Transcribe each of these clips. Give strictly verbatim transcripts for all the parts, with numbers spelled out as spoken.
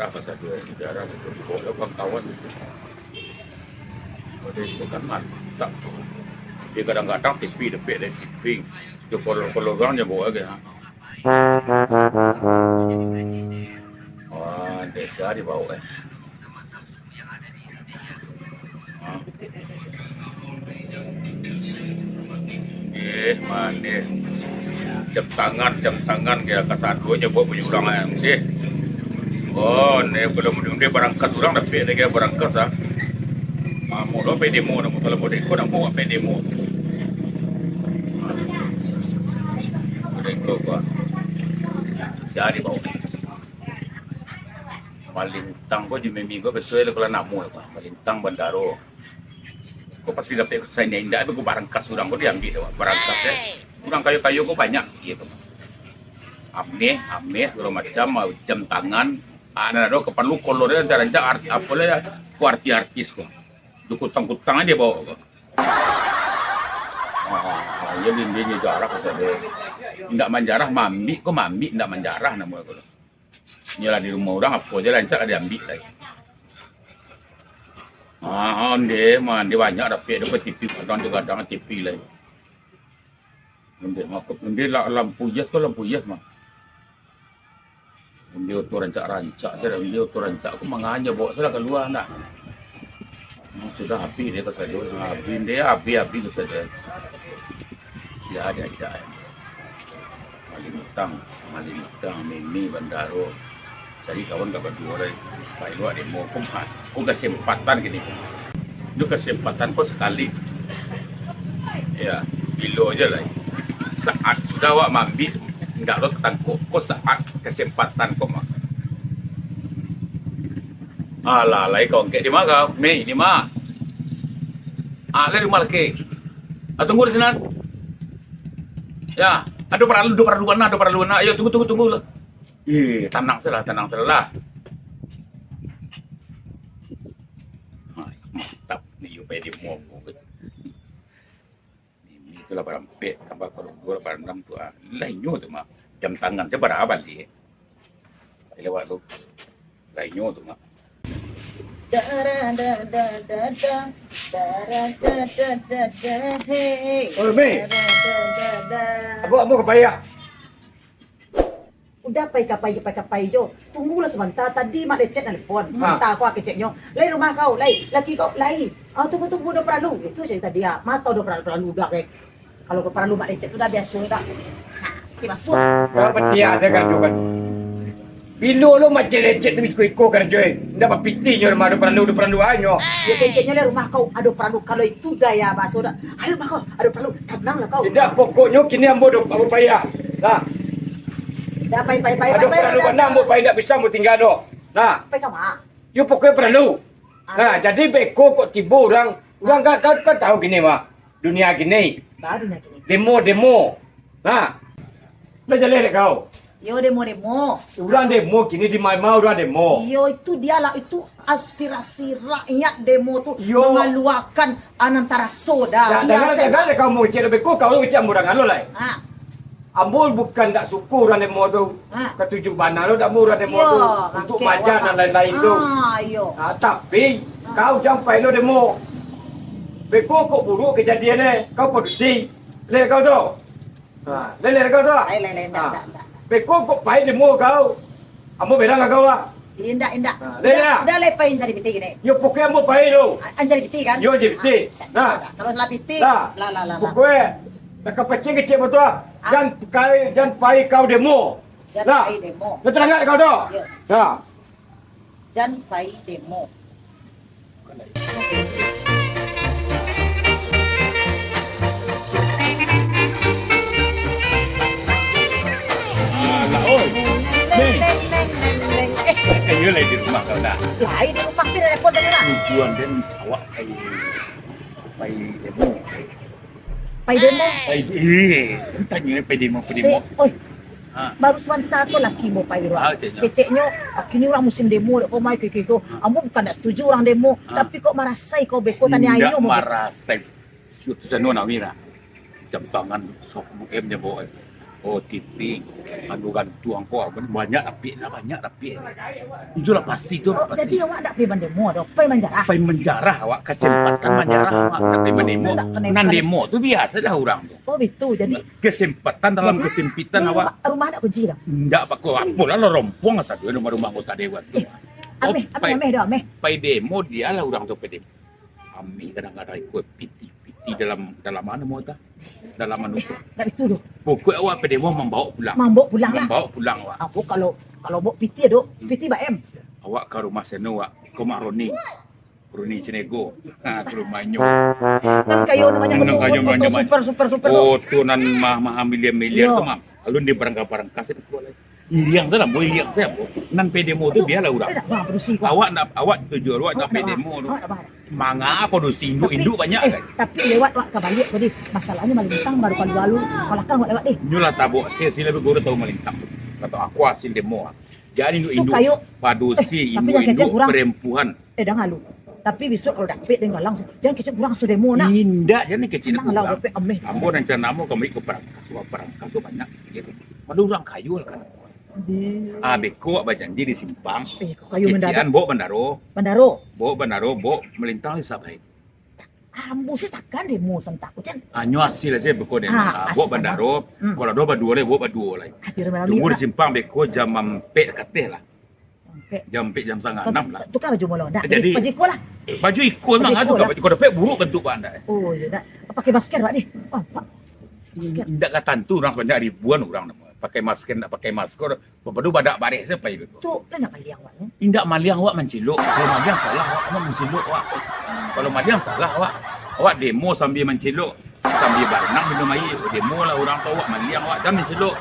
Apa saja, jarang itu dibawa kawan-kawan itu. Ada itu kan mantap. Dia kadang-kadang T V dapek dari T V. Itu kolor-kolor orang dia bawa lagi, ha. Wah, desa dibawa, eh. Ha. Eh, mande. Jam tangan, jam tangan, dia kasadonyo buat punyo urang, eh. Oh, ne, kalau mun dia barangkas urang, dapek lagi barangkas, ah. Mamo lo P D M O, nak salah bodeko, nak bawa P D M O. Bodeko, Pak. Sia dibawa. Malintang ko jo Mimi ko, biaso lah kalau namo ko, Malintang Bandaro. Ko pasti dapek saindak-indak, tapi ko barangkas urang ko diambiak tu, barangkas, eh. Urang kayo-kayo ko banyak, gitu. Ameh, ameh, segala macam, jam tangan, ah, nan ado kaparlu kolor dia, rancak-rancak art-, apo lah, ko artis-artis ko. Di kutang-kutang aja bawa ko. Ah, ah, ah, iyo, dinding jarah ko sajo. Indak manjarah, mambik ko mambik, indak manjarah namo ko. Inyolah di rumah urang, apo se lah rancak lah diambiak lai. Ah, onde mah, onde banyak dapek, dapek T V, kadang-kadang T V lai. Onde mah, onde la-, lampu hias ko, lampu hias mah. Onde oto rancak-rancak se, onde oto rancak ko, manganyo bawa se lah kalua ndak. Hmm, sudah abih deh kasadonyo, abih deh, abih-abih kasadonyo. Sia diajak, eh. Malintang, Malintang, Mimi, Bandaro. Cari kawan ka baduo lai. Pai luak demo, ko, ko kesempatan kini. Itu kesempatan ko sakali. Ya, bilo aja lai. Saat sudah awak mambik, indak lo tatangkok. Ko saat kesempatan ko mah. Alah, lai kau angkek di ma kau? Mei, di ma? Ah, lai di ma laki? Ah, tunggu di sinan. Ya, ado paralu, ado paralu bana, ado paralu bana. Ayo, tunggu, tunggu, tunggu lah. Eh, tanang se lah, tanang se lah. Ha, mantap ni, yo, pai demo. Mimi tu lapan ampek, tambah kalau duo lapan anam tu, ah. Lah inyo tu mah. Jam tangan se bara baliak. Pai lewat tu. Lah inyo tu mah. Da, da, da, da, da, da. Da, da, da, da, da, da, hei. Oi, Mi. Da, da, da, da, da. Ambo, ambo ka pai ah. Udah pai ka pai, pai ka pai jo. Tunggulah sabanta, tadi Mak Lecet nalepon. Sabanta ko keceknyo. Lai rumah kau, lai. Laki kau, lai. Ah, tunggu, tunggu, ado paralu. Itu carito dia. Mato ado paralu, paralu udah, kek. Kalau paralu Mak Lecet tu dah biaso dah. Ha, ti masuak. Kau patia se karajo kan. Bilo lo Mak Lecet tu iko-iko karajo, eh. Indak bapiti nyo rumah ado paralu, ado paralu anyo. Yo keceknyo lai rumah kau ado paralu. Kalau itu gaya baso dah. Ado rumah kau, ado paralu. Tananglah kau. Indak, pokoknyo kini ambo do, ambo payah. Nah. Dah, pai, pai, pai, pai, pai, pai, dah. Ado paralu bana ambo pai, indak bisa ambo tingga doh. Nah. Pai ka ma? Yo, pokoknyo paralu. Ah. Nah, jadi beko kok tibo urang, urang kan, kan, kan tahu kini mah. Dunia kini. Ba dunia kini. Demo, demo. Nah. Lah jaleh dek kau. Yo, demo, demo. Urang demo kini, di ma-ma urang demo. Yo, itu dia lah, itu aspirasi rakyat demo tu. Yo. Mengeluarkan anantara soda. Dak, iya, dengar, dengar dek kau, kecek lebih kau, kau kecek murah ngalo lai. Ha. Ambo bukan dak suko urang demo tu. Ha. Katuju bana lo dak mau urang demo tu. Yo, untuk maja dan lain-lain tu. Ha, iyo. Ha, tapi kau jan pai lo demo. Beko kok buruk kejadian eh, kau padusi. Leh kau tu. Ha, leh, leh kau tu. Lai, lai, lai, ndak, ndak, ndak. Beko kok pai demo kau. Ambo berang ka kau ah. Indak, indak. Ha, leh, leh. Udah, udah lai pai ancari piti kini. Yo, pokoknyo ambo pai tu. A-, ancari piti kan? Yo, ancari piti. Ha, nah. Kalau salah piti, lah, lah, lah, lah. Pokoknyo, dak ka pacing kecek batua. Ah. Jan pai, jan pai kau demo. Jan pai demo. Lah. Lah tarang kau tu. Yo. Ha. Jan pai demo. Alah, oi. Neng, neng, neng, neng, neng. Eh. Eh, yo lai di rumah kau dah. Lai di rumah, pi dah telepon tadi lah. Tujuan den awak pai, pai demo. Pai demo? Pai, eh, tanyo pai demo, pai demo. Eh, oi. Ha. Baru sabanta ko laki ambo pai ruang. Ah, keceknyo. Keceknyo, "Ah, kini urang musim demo dek ko, mai, kek, kek, ko." Ha. Ambo bukan dak setuju urang demo, ha, tapi kok marasai ko beko taniayo. Indak marasai. Suatu sano nak mira. Jam tangan sok M nyo bawa. Oh, tipi, anu gantuang ko, banyak tapi lah, banyak tapi. Itulah pasti tu, pasti. Jadi awak dak pai mandemo doh, pai manjarah? Pai manjarah awak, kesempatan manjarah awak, dak pai mandemo. Nan demo tu biaso dah urang tu. Oh, bitu. Jadi kesempatan dalam kesempitan awak. Rumah dak kunci dah? Ndak, apo lah, lorompuang sajo rumah-rumah anggota dewan tu. Ameh, ameh, ameh doh, ameh. Pai demo, dialah urang tu pai demo. Ameh kadang-kadang iko piti, piti dalam, dalam anu mo ta? Dalam anu tu. Ndak bitu doh. Pokok awak pai demo mambaok pulang. Mambaok pulang lah. Mambaok pulang awak. Apo kalau, kalau baok piti ado, piti ba M. Awak ka rumah seno awak, ko Mak Roni. Roni Cinego. Ha, ka rumah inyo. Nan kayo namonyo, nan kayo namonyo, super, super, super tu. Oh, tu nan mah, mah miliar-miliar tu mah. Alun dibarangka-barangka sajo ko lai. Iriang sajo lah, ambo iriang sajo ambo. Nan pai demo tu bialah urang. Awak nak, awak tujuan awak nak pai demo tu. Manga padusi induak-induak banyak kan. Tapi lewat wak ka baliak tadi. Masalahnyo malintang baru kalu-kalu balakang wak lewat deh. Nyo lah tabok, sia, sia labiah guru tahu malintang. Kata aku hasil demo. Jadi induak-induak, padusi, induak-induak, perempuan. Eh, dah ngalu. Tapi bisuak kalau dapek deng galang, jan kecek urang sademo nak. Indak, jan kecek urang. Ambo rencana ambo kami ka parangkas, wak parangkas tu banyak. Pado urang kayo lah kan. Ah, beko wak bajanji di simpang. Eh, kok kayo mandaro? Kecekan baok bandaro. Bandaro? Baok bandaro, baok malintang di Sabai. Ambo sih takkan demo santak ko, Cen. Anyo hasil aja beko demo. Ah, baok bandaro. Kalau ado baduo lai, baok baduo lai. Tunggu di simpang beko jam ampek kateh lah. Jam ampek, jam satangah anam lah. Tukar baju molo. Dak, jadi baju iko lah. Baju iko memang ado, baju iko dapek buruk bantuak banda. Oh, iyo dak. Pakai masker, Pak, deh. Oh, Pak. Masker. Indak ka tantu urang banyak ribuan urang namo. Pakai masker, ndak pakai masker, padu badak bareh sapai beko. Tu lah nak maliang, Pak, yo? Indak maliang, awak mancilok. Kalau maliang salah, awak kena mancilok, awak. Kalau maliang salah, awak, awak demo sambil mancilok. Sambil barenang minum aia, demo lah urang tu, awak maliang, awak jan mancilok.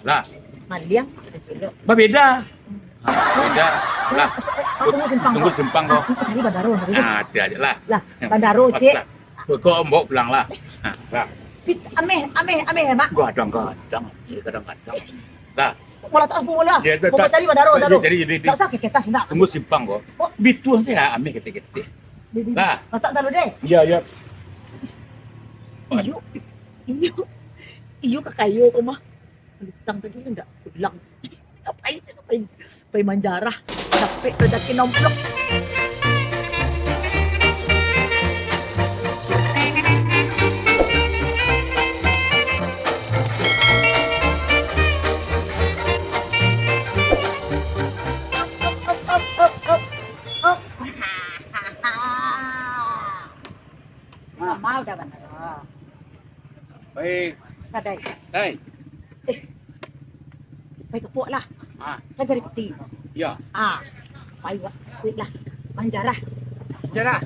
Lah. Maliang, mancilok. Babeda. Ha, beda. Lah. Tunggu simpang ko. Cari bandaro tadi. Ah, tu aja lah. Lah, bandaro, cek. Kok ambo pulang lah. Ha, lah. Ameh, ameh, ameh, Mak. Gadang-gadang, gadang-gadang. Lah. Mula tak apa mula. Mau cari bandaro, bandaro. Jadi, jadi, jadi. Tak usah ke kertas, nak. Tunggu simpang ko. Bitu sajo ameh ketek-ketek. Lah. Letak taruh deh. Iyo, iyo. Iyo. Iyo. Iyo ka kayo ko mah. Lintang tadi ndak pulang. Ngapain sih, ngapain? Pai manjarah. Dapek rezeki nomplok. Lamo udah bandaro. Baik. Kadai. Dai. Eh. Pai kapok lah. Ah. Kan cari piti. Iyo. Ah. Pai wak, wik lah. Manjarah. Manjarah.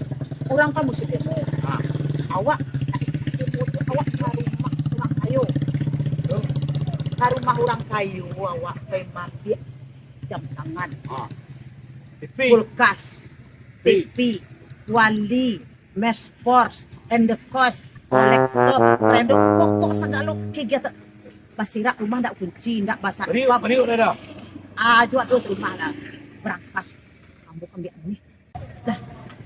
Urang kan musti demo. Ah. Awak, awak ka rumah urang kayo. Ka rumah urang kayo awak pai maambiak jam tangan. Ah. T V. Kulkas. T V. T V. Wali. Meskos, endekos, kolektor, trendok, pokok sagalo kegiatan. Basirak rumah ndak kunci, ndak basatpam. Bariuk, bariuk dah, dah. Ah, juak tu rumah lah. Barangkas. Ambo ambiak ni. Dah.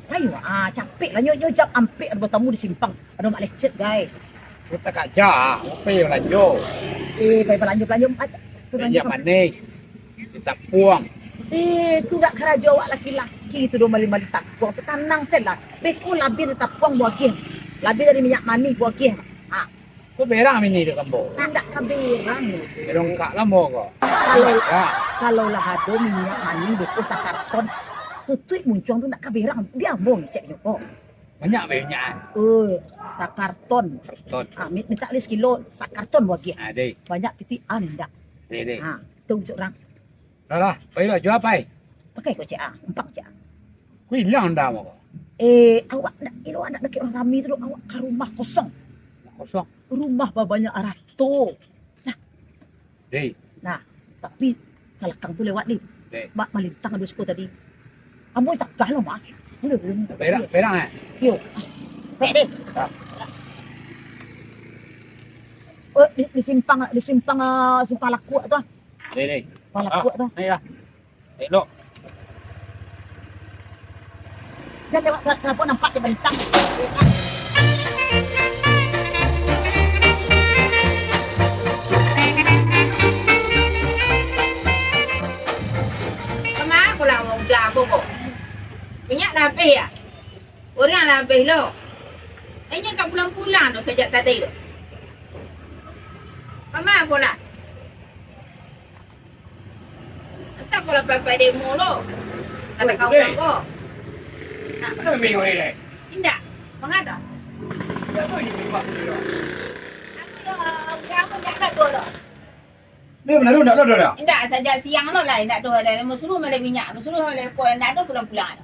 Ayo, ah, capek lah. Nyo, nyo jam ampek ado batamu di simpang. Ado mak lecet, gai. Kita kaja, apa yang balanjo? Eh, pai balanjo, balanjo. Minyak manih. Ditapuang. Eh, tu dak karajo awak laki-laki tu doh, mali-mali tapuang. Tu tanang se lah. Beko labiah ditapuang buagiah. Labiah dari minyak manih buagiah. Ha. Ko berang mini tu kambo. Ndak ka berang. Rongkak lamo ko. Kalau, kalau lah ado minyak manih beko sakarton, tutuik muncuang tu ndak ka berang. Bia ambo ngecek nyo ko. Banyak be minyak an. Oh, sakarton. Karton. Ah, mi-, mintak bali sakilo, sakarton buagiah. Ah, deh. Banyak piti an ndak. Deh, deh. Ha, tu surang. Lah, lah, pai lah, jua pai. Pakai ko, cek ah, empang cek ah. Ko ilang ndak mo ko? Eh, awak ndak, ilo anak laki urang rami tu, dok, awak ka rumah kosong. Kosong. Rumah babanyak arato. Nah. Deh. Nah, tapi kalakang tu lewat ni. Deh. Mak malintang ado siko tadi. Ambo takah lo, Mak. Udah, belum. Perang, perang, eh? Yo. Pek deh. Ah. Oh, di, di simpang, di simpang, ah, simpang Lakuak tu, ah. Deh, deh. Simpang Lakuak tu. Naik lah. Elok. Jan lewat, kenapa nampak dia bentang? Lah, apo ko? Minyak lah abih, ya? Urang lah abih lo. Inyo tak pulang-pulang tu sajak tadi tu. Kama ko lah? Antah ko lah pai-pai demo lo. Kata kau urang ko. Nak. Mana minggu ni, deh? Indak. Mangata? Indak tu, ini rumah tu, ya. Aku dah, aku dah nak tu lo. Ni benar tu, indak lo dah? Indak, sajak siang lo lah, indak tu ada. Mau suruh malai minyak, mau suruh malai ko, indak tu pulang-pulang.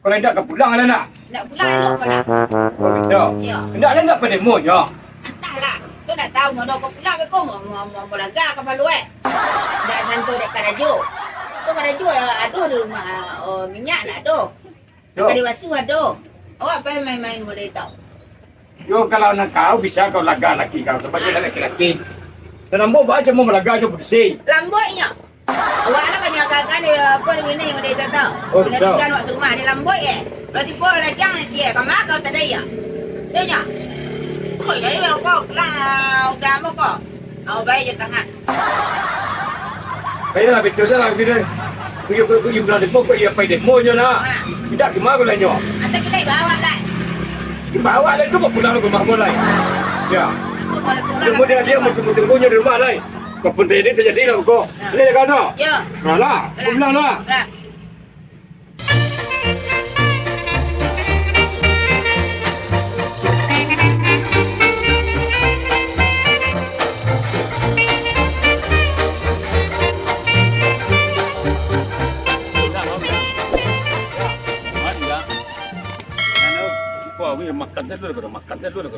Kalau indak ka pulang lah nak? Indak pulang elok ko lah. Oh, gitu. Ya. Indak lah, indak pada mo nyo. Antahlah. Tu nak tahu mau ko pulang, ko mau, mau, mau, mau laga kapalo, eh. Indak tantu dek karajo. Tu karajo, aduh, di rumah, oh, minyak nak tu. Yo. Kali basuh ado. Awak pai main-main model tu. Yo, kalau nak kau bisa kau laga laki kau sabagai laki-laki. Dan ambo baca mau malaga jo polisi. Lambuik nyo. Awak lah kan nyo agak-agak ni, apa ni, ni model tu. Oh, bila betul. Hujan waktu rumah ni lambuik, eh. Kalau tiba lajang ni dia, kama kau tadi ya. Tu nyo. Oh, jadi kalau kau pulang, ah, udah mau kau. Kau baik je tangan. Kaya lah, betul dah lah, betul dah. Kuyu, kuyu, kuyu, bilang demo, kok iya pai demo nyo nak. Ha. Indak, kima ko lah nyo. Atau kita bawa lah. Bawa lah, tu kok pulang ke rumah ko lah. Ya. Kemudian dia mutu-mutu nyo di rumah lah. Kok pun tadi terjadi lah kok. Ha. Ini dah kata. Ya. Nah lah, aku bilang lah. Lah. Makan dulu, makan dulu.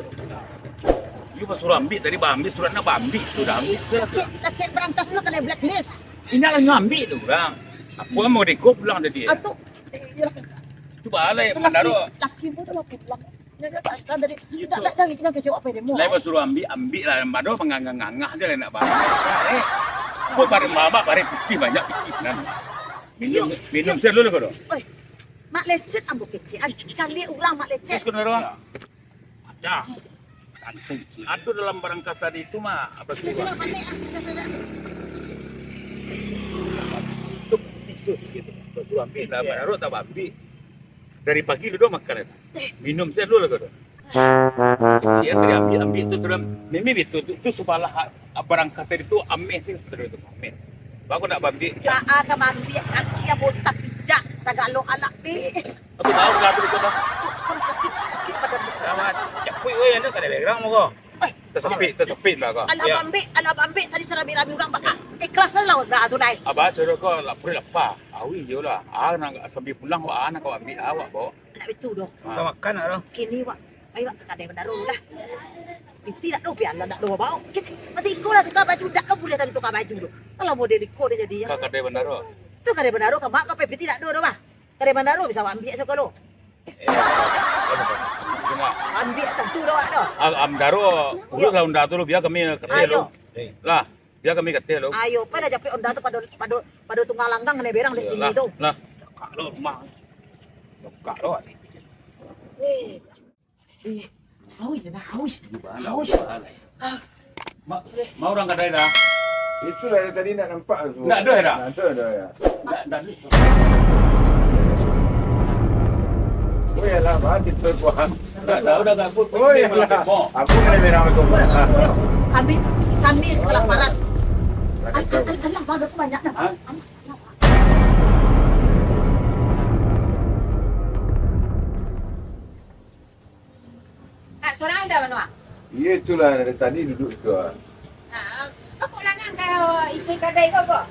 Yu basuruah ambiak tadi, baambiak suratnyo, baambiak tu dah. Ambiak tu lah tu. Sakik, sakik barantas lo kanai blacklist. Indak lah nyo ambiak tu urang. Apo mau deko pulang tadi, eh? Atu, eh, iyo lah. Cubo lah, itu laki, Pandaro. Laki mu tu laki pulang. Inyo dah, dah, dah, dari, dah, dah, dah, dah, dah, kecewa apa demo? Lai basuruah ambiak, ambiak lah. Pandaro mangangah-ngangah je lah nak bangun. Eh. Kok barek mamak, barek pitih banyak pitih sinan. Minum, iyo, minum iyo. Sian dulu ko doh. Oi, Mak Lecet ambo kecekan. Caliak urang Mak Lecet. Terus ko doh. Ada. Ado dalam barang kas tadi tu mah, apa tu? Itu khusus gitu. Kau suruh ambiak lah, Pandaro tak ambiak. Dari pagi lu dah makan itu. Minum sian dulu lah kau tu. Sian tadi ambiak, ambiak tu dalam, mimi itu tu, tu sebelah ha-, barang kas tadi tu ameh sih, tadi tu ameh. Bagus nak ambiak. Baa ka ambiak, kaki ambo sapijak, sagalo alat, Dik. Aku tahu lah tu, tu dah. Kok sakik, sakik badan tu. Amat, capui weh, anu kada berang muka. Eh, tersepit, tersepit lah kau. Alah, ya. Bambik, alah, bambik tadi sarami-rami urang bak, ah, ikhlas lah lah tu, Dai. Abah suruh kau lapar lapar. Awi je lah. Ah, nak sambil pulang, wak, ah, nak kau ambiak awak, bawa. Nak itu doh. Ha. Kau makan lah doh. Kini, wak, ayo, wak, ke kadai Pandaro lah. Piti nak doh, biarlah nak doh, bawa. Kecik, nanti iko lah tukar baju, dak doh boleh tadi tukar baju doh. Kalau model iko dia jadi, ya. Ke kadai Pandaro. Tu kadai Pandaro, kau mak kau pe piti nak doh, doh, bah. Kadai Pandaro bisa ambiak sako lo. Eh, ambiak tantu dah awak tu. Am-, Pandaro, urus lah onda tu lo, biar kami kateh lo. Ayo. Lah, biar kami kateh lo. Ayo, pai lah japik onda tu pado, pado, pado tunggang langgang ni berang dek tinggi tu. Lah. Buka lo rumah. Buka lo. Eh. Eh, haus dah, haus. Haus. Ah. Ma-, ma urang kadai dah? Itulah dari tadi nak nampak tu. Nak ado dah? Nak ado dah, ya. Nak, nak ado. Oh, ya lah, bah, kita buat. Nak tahu dah, tak apa. Oh, ya lah. Aku kena merah tu. Kami, kami kelaparan. Al-, al-, al-, alah, bah, banyak dah. Ha? Nak sorang dah, Manuak? Iya, itulah dari tadi duduk tu, ah. Nah, apa langan kau isi kadai kau, kau?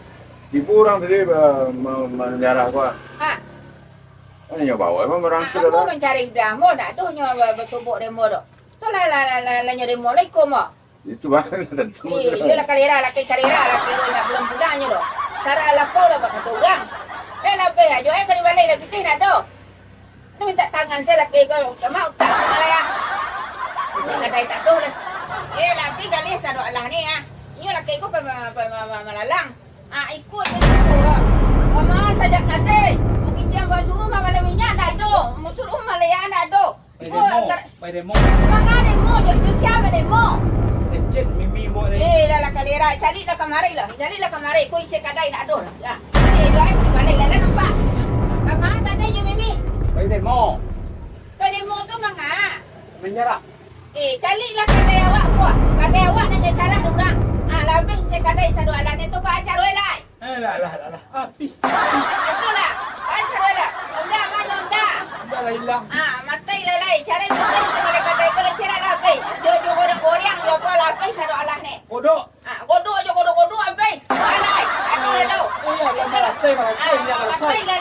Tibo urang tadi, ba-, ma-, manjarah kau, ah. Ha. Mana nyo bawa, emang barang tu dah. Aku mancari udah, mo nak tu nyo ba-, basobok demo tu. Tu lah, lah, lah, lah, lah nyo demo, lah iko mo. Itu barang tentu. Eh, iyolah kalera, laki kalera, laki nak pulang-pulang nyo doh. Sara lapau lah bak kato urang. Eh, lapeh ajo, eh, ka di balai lah pitih nak doh. Tu minta tangan se laki ko, samo utak ko lah, ya. Isi kadai tak doh lah. Eh, laki galih sado alah ni, ya. Inyo laki ko pa-, pa-, pa-, pa-, malalang. Ah, ikut je tu. Sama sajak tadi. Mangicing basuruh, mamalai minyak, ndak doh. Musuruh, malai, ndak doh. Pai demo, pai demo. Manga demo, jo, jo sia bademo? Ecet, Mimi buat tadi. Eh, lah, lah, kalera. Caliak lah kamari lah. Caliak lah kamari. Ko isi kadai nak adoh lah. Lah. Caliak jo ai, bali balik lah, lah nampak. Itu pacar weh lai. Eh, lah, lah, lah, lah. Api. Itulah. Pacar weh lai. Onda, ma nyo onda? Onda lah ilang. Ah, matai lah lai. Cari matai tu boleh pakai. Kalau cari lah api. Jo, jo, goreng-goreng, jo, apo lah api, sado alah ne. Kodok. Ah, kodok jo, kodok-kodok api. Alai. Aduh, aduh. Iya, lah, malasai, malasai, ah, iya, malasai. Malasai lah.